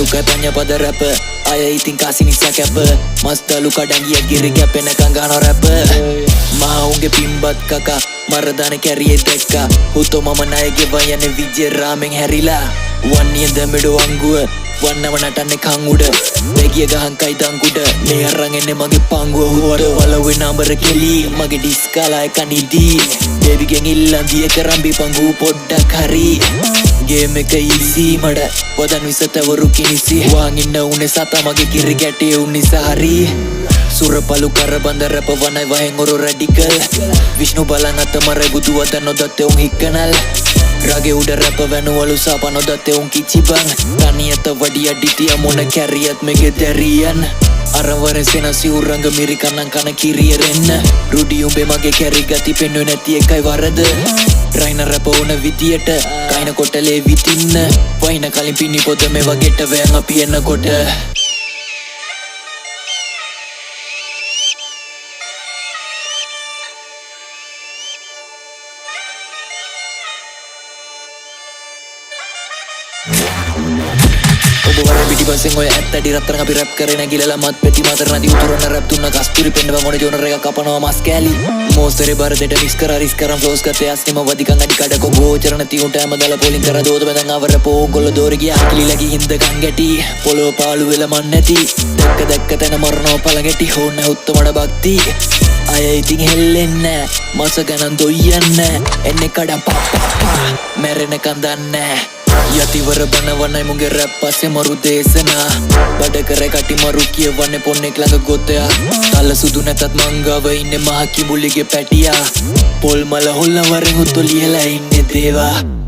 ලුකයි පඤ්ඤපද rap අය ඉතින් කාසි නිසා කැප මස්තලු කඩන් ගිය ගිරි කැපෙනකන් ගහනවා රැප මහා උන්ගේ පින්බත් කකා මරදාන කැරියේ දැක්කා හුතෝ මම ණය ගෙවා යන්නේ විජය රාමෙන් හැරිලා වන්නිය දැමිඩු වංගුව වන්නව නටන්නේ කන් උඩ බැගිය ගහන් කයිදන් කුඩ මේ අරන් එන්නේ මගේ පංගුව හුවට වලවේ නම්බර කෙලි මගේ ඩිස් කාලා එක නිදි බේබිගෙන් ඉල්ලන් දිය කරන් බීපන් ඌ පොඩ්ඩක් හරි ගේම් එක ඊසි මඩ වදන් විස තවරු කිනිසි වාන් ඉන්න උනේ සතා මගේ කිරි ගැටේ උන් නිසා හරි සුරපලු කර බඳ රැප වනයි වහෙන් ඔරු රැඩිකල් විෂ්ණු බලන් අත මරයි බුදු වදන් නොදත්තේ උන් හික්කනල් රගේ උඩ රැප වැනුවලු සාප නොදත්තේ උන් කිචිබං තනියත වඩි අඩිතිය මොන කැරියත් මෙගේ දැරියන් අරවරෙන් සෙන සිවුරංග මිරිකන්නන් කන කිරියරෙන්න රුඩි උඹේ මගේ කැරි ගති පෙන්නුවේ නැති එකයි වරද රයින රැප ඕන විදියට කයින කොටලේ විතින්න වයින කලින් පිණි පොත මේ වගේට වෑන් අපි එනකොට. ඔබ වර පිටිපස්සෙන් ඔය ඇත්තටි රත්තරන් අපි රැප් කරේ නැගිලලා මත් පෙති මතර නැති උතුරන රැප් තුන කස්තුරි පෙන්නව මොන ජෝනර් එක කපනවා මස් කෑලි මෝස්තරේ බර දෙට මිස් කරා රිස් කරන් ෆ්ලෝස් ගත්තේ අස්නිම වදිකන් අඩි කඩ කො ගෝචර නැති උන්ට හැමදාලා පොලින් කරා දෝත බඳන් ආව රැප් ඕන් කොල්ල දෝර ගියා කිලි ලගි හින්ද කන් ගැටි පොළොව පාළු වෙලා මන් නැති දැක්ක දැක්ක තැන මරනවා පළ ගැටි හෝන උත්තමඩ භක්ති අය ඉතින් හෙල්ලෙන්නේ මස ගණන් දොයියන්න එන්නේ කඩන් පා පා පා මැරෙනකන් දන්නේ යතිවර බනවනයි මුගේ රැප් පස්සේ මරු දේශනා බඩ කර කටි මරු කියවන්නේ පොන්නෙක් ළඟ ගොතයා තල සුදු නැතත් මං ගාව ඉන්නේ මහ කිඹුලිගේ පැටියා පොල් මල හොල්ල වරෙන් උත්තෝ ලියලා ඉන්නේ දේවා.